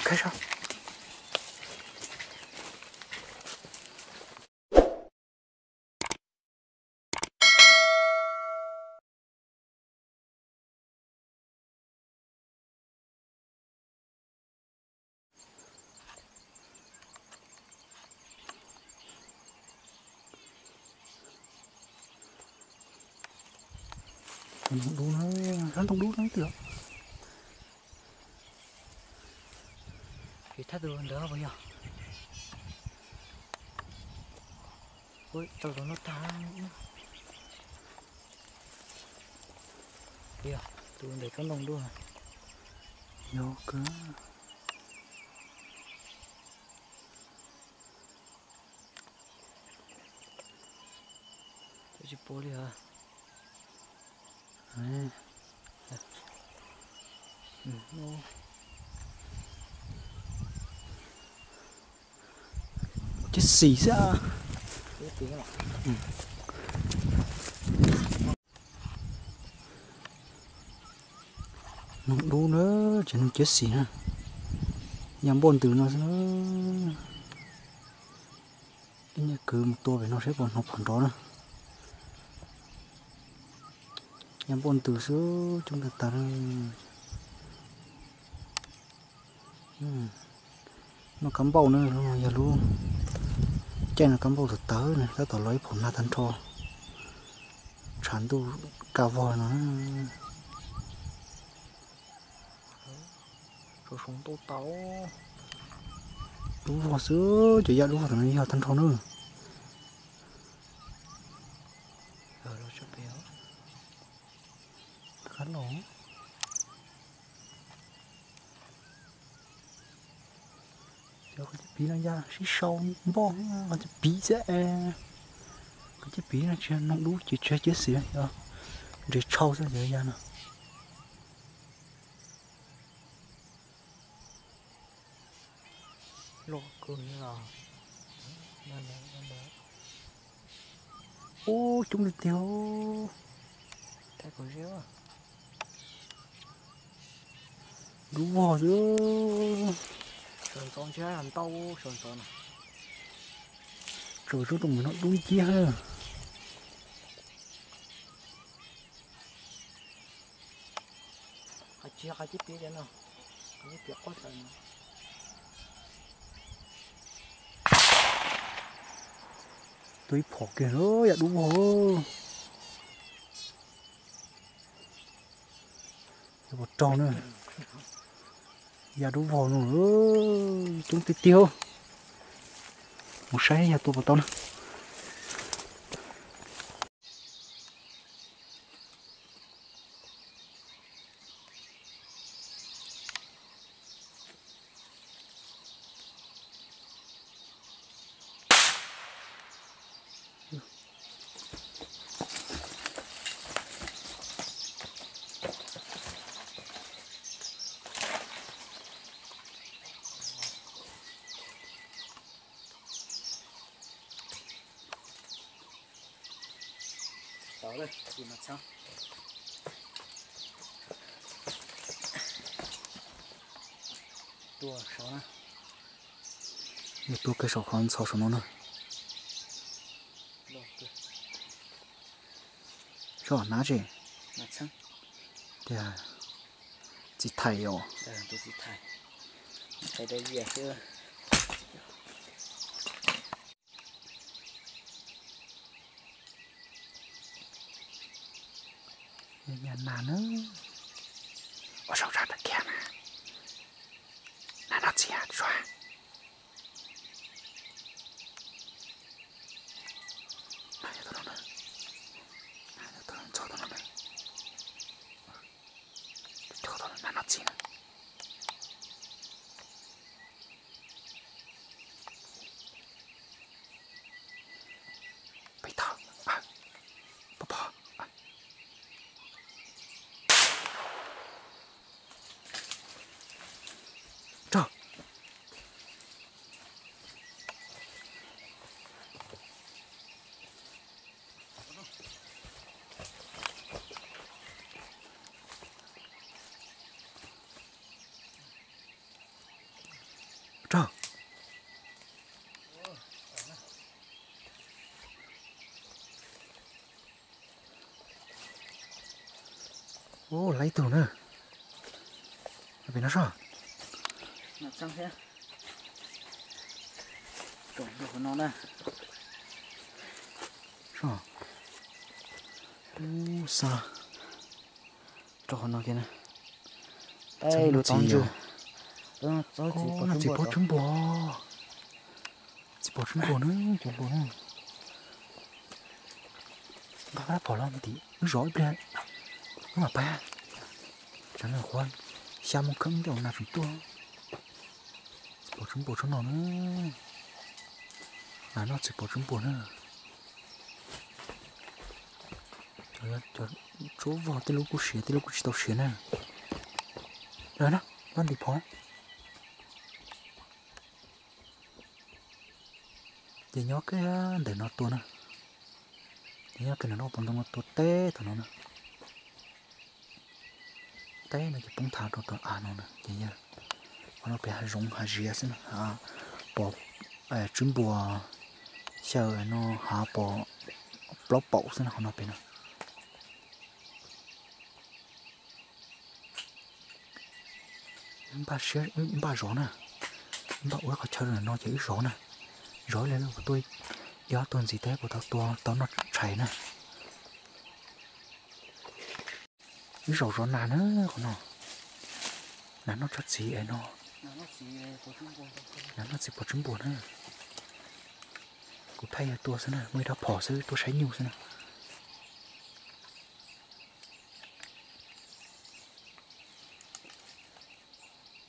Khaib sab. Ntoo dub na, sab ntoo dub no ib tug. Ces thab tus ntawd puas yog? Ua tau tus no tag. Yog tus ntawm tsob ntoo dub. Yog kawg. Tsis pom li hos. Cib xim xwb. Noog dub na, ces noog cib xim na. Ya npoj ntws no xwb. Ib niag kwv mus tua pem no saib puas hnov phom nrov na. Ya npoj ntws xwb coob tag tag. Noj kab npauj na, yog lub caij no kab npauj tawv tawv na, tab tom los ib phaum nag tag nrho. Tshav ntuj kaj vog no. Dub vog xwb, cov yaj dub vog tom no yog tag nrho na. Qab los. Cov qhov cib piv no ya sib sau npoj, qhov cib piv xwb. Qhov cib piv no tsis yog noog dub ces tsis yog cib xim, yog nres tshau xwb cov ya no. Ub, coob tiag tiag. Dub vog xwb. Tsaus ntuj mus no dub nciab. Tua ib phom kiag, ya dub vog. Yog puas raug na. Ya dub vog no, coob tiag tiag. Mus saib yog tua puas tau na. Tua saum na. Yog tua kiag saum qhov ntxhov saum no na. Saum na tsis. Tias txiv thais os. Nyuam nas na. Ua saum zaj tag kiag na. Nas no txiv tsuag. Nas yog tau no na. Nas yog tau no, txog tau no na. Cog tau nas no txiv na. Peb tog, pog pog. Rau. Ub, lawv ib tug na. Pem no soj. Rau qhov no na. Soj. Ub, xa. Rau qhov no kiag na. Txheeb no txiv, txiv pov tswb npuag. Txiv pov tswb npuag na, cov hluas na. Nqa rab phom los ntim wb zov ib pliag, wb mam pab. Tsam no qhuav xya moo kheeb tej ua nas tseem tuaj. Txiv pov tswb npuag tsob no na. Nas noj txiv pov tswb npuag na. Cov, cov tsuab vog tej lub kuj siav, tej lub kuj tsis tau siav na. Lawm na, npaj ntim phom. Ces nyob kiag ntawm no tuaj na. Ces nyob kiag ntawm no pov ntoo no tuaj teb thaum no na. Teb no ces poob nthav rau tom av no na ces yog qhov no pem hav zoov hav ziav xwb na, pom tswb npuas xyaw no hav pom plaub paum xwb na qhov no pem no. Npaj siab, npaj zov na, npaj ua qhov chaw no ces wb zov na, zov ib leeg puas tuaj, ib ob tug ntxiv teb puas tau tua tau noj tshais na. Wb zaum zov nas na qhov no, nas noj tsob txiv no, nas noj txiv pov tswb npuag na. Kuv thaij yog tua xwb na, muaj ib rab phom xwb tuaj saib nyuj xwb na.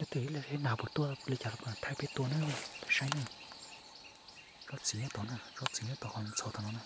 Nyob twg ib leeg saib nas puas tuaj li cas los thaij peb tua na, peb saib na. Tsob txiv nyob tod na, tsob txiv nyob tod qhov ntxhov tod no na.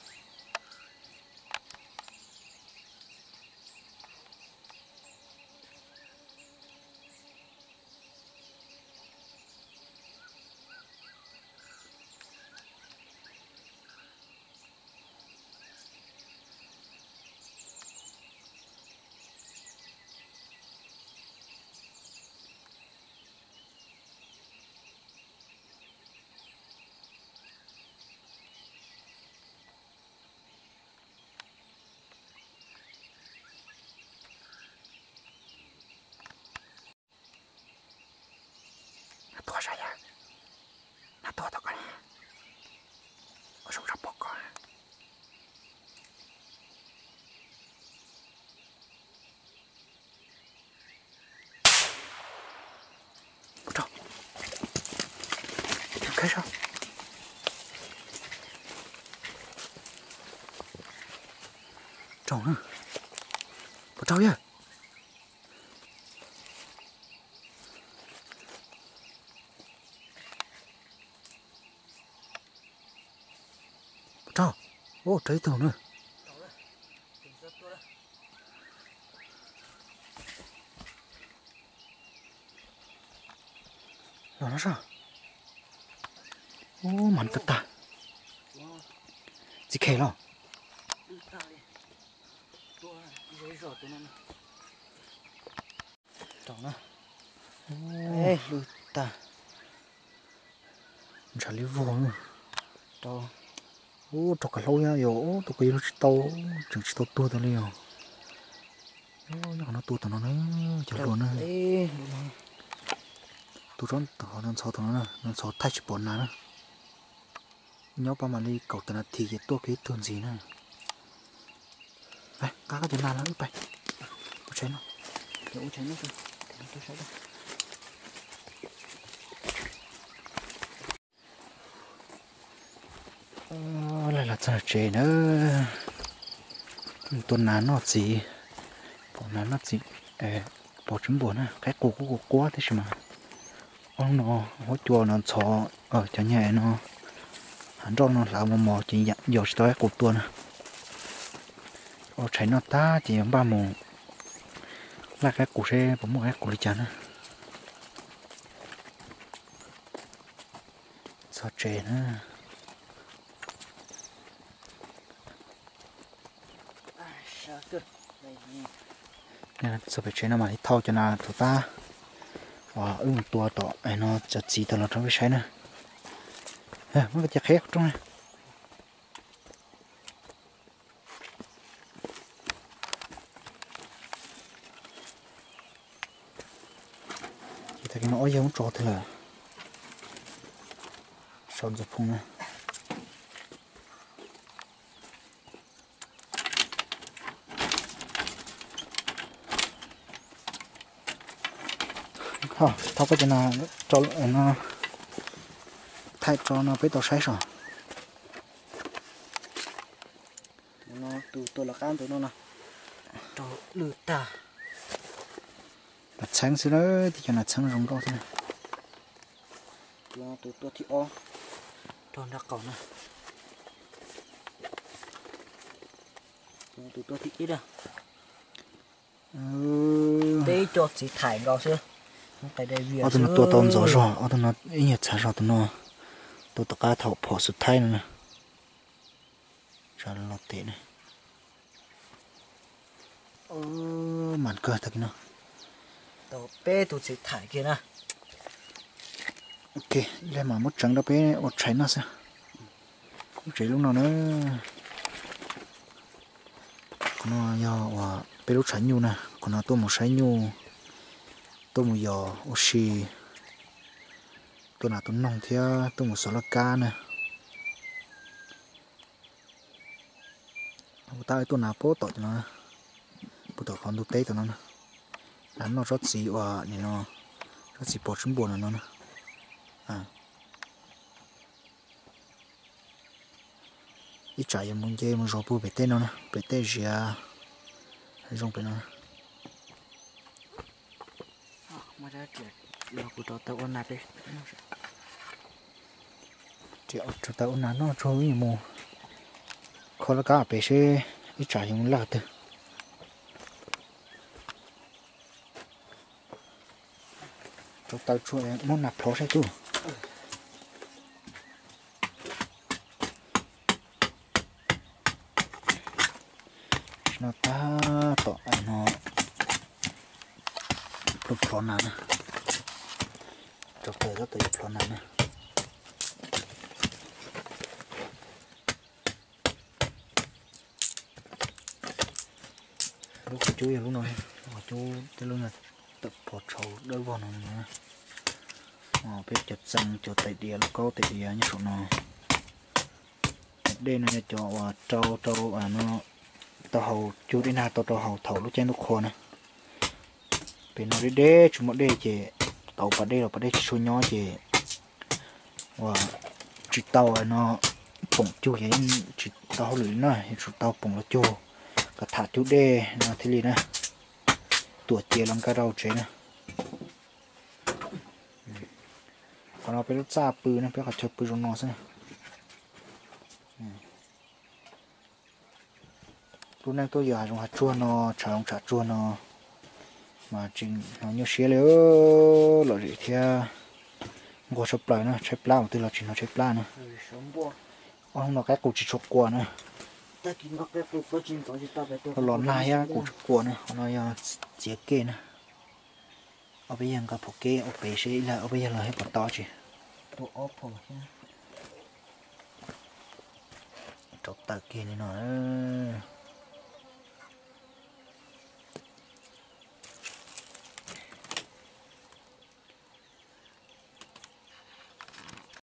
Nas tuag sav yog, nas tuag tau koj na, ua zoo zov pom koj. Rau, rau khaib sab, rau na, puas rau yog? Rau, ub, rau ib tug na. Los no soj. Ub, mas tag tag. Txiv khes los. Rau na. Hlwb tag. Ntshav li vog. Rau. Ub, rau kav hlaub yog, ub, tus ko yuav luag tsis tau, tseem tsis tau tuag tau li os. Nyob qhov no tua tom no na, cov hluas na. Tua tsob no ntxhov tom no na, no ntxhov thaij tsis pom nas na. Nyob pab mam li kaum tawm nas this ces tuaj kiag ib tug ntxiv na. Nqa koj cov nas los wb pais ua tshais no. Ua tshais no, saib. Los txog tsev na, tua nas noj txiv, pom nas noj txiv, pom tswb npuas na, qaib qus kuj quaj quaj tab sis mas ob hnub no huab cua no ntxhov, cov nyuag no hav nroj no hlav mos mos ces yos tsis tau qaib qus tua na. Ua tshais noj tag ces yuav npaj mus laij qaib qus seb puas muaj qaib qus li cas na. Txog tsev na. Txog pem tsev no mam li thau cov nas thaum tab uas wb mus tua tom no cov txiv tau los rau peb saib na. Muab koj cov qheb qhov rooj na. No ob yawg muab tso twg lawm? Sau ntxuag phoo na. Thauj koj cov no, thaij tso no peb tau saib so. Tus tuaj lawv qab ntawd no no, rau lwj tag. Nas txheeb xwb na, tib co nas txheeb zoo nkauj xwb na. Tus tuaj thib ob, rau nrab qaum na. Tus tuaj thib ib na. Peb co txiv thaim nkaus xwb. Ob tug no tua tau ntxov zog, ob tug no ib nyuag txhav zog tus no. Tua tom qab thaum phom xub thaib no na. Tsa los tes na. Mas kawg tag kis no. Tau peb tus txiv thaim kiag na. Ok, ib leeg mas muab tseev rau peb ua tshais noj xwb. Lub tsev lub no na. Qhov no yog uas peb lub tshav nyuj na, qhov no tuaj mus saib nyuj, tuaj mus yos ua si, tuaj nas tua noog thiab tuaj mus xov laj kab na. Tab tuaj nas puag tom no, puag tom qhov ntug teb tom no na. Nas noj tsob txiv uas nim no, tsob txiv pos tsib npua no no na. Ib tsam yuav mus nce mus zov puag pem tej no na, pem tej ziav zoo pem no. Rau taw ua nas noj tsuag ib yam mus kho laj kab pem seb ib tsam yuav mus laj twg. Rau taw tsuag muab nas plhov saib tub. Tsis no tab tom no plhov nas na. Rau taw tab tom yuav plhov nas na. Lub qhov cub yog lub no, lub qhov cub tej lub no tawm pov tshauv dawb vog no. Peb cov txee cov tais diav lub kaub tais diav nyob saum no. Dej no yog cov uas rau rau no tau haus cug dej nag tau rau haus thaum lub caij ntuj qhua na. Pem no deb deb tsis muaj dej ces tau pas dej los pas dej tsis tshua nyob ces uas tsis tau no poom cug ces tsis tau hauj lwm li na, yuav tsum tau poom los cug kom tham cug dej no thiaj li na. Tuam cia los nkag rau tsev na. Qhov no peb lub txaj pw na, peb qhov chaw pw zoo no xwb na. Lub neej tuaj yos hav zoov hav tsuag no, tshav zoov tshav tsuag no mas tseem hnov nyuaj siab li, lom zem thiab nquag tshaj plaws na, tshaib plab mus twg los tsis hnov tshaib plab na. Ob hnub no qaib qus tsis tshua quas na. Los nag thiab qus tsis quas na, qhov no yog txiav kej na. Ob peb yawg nqa phom keb ua pem seb ib leeg ob peb yawg los thiab puas tau tsis. Rau tawm kiag li no.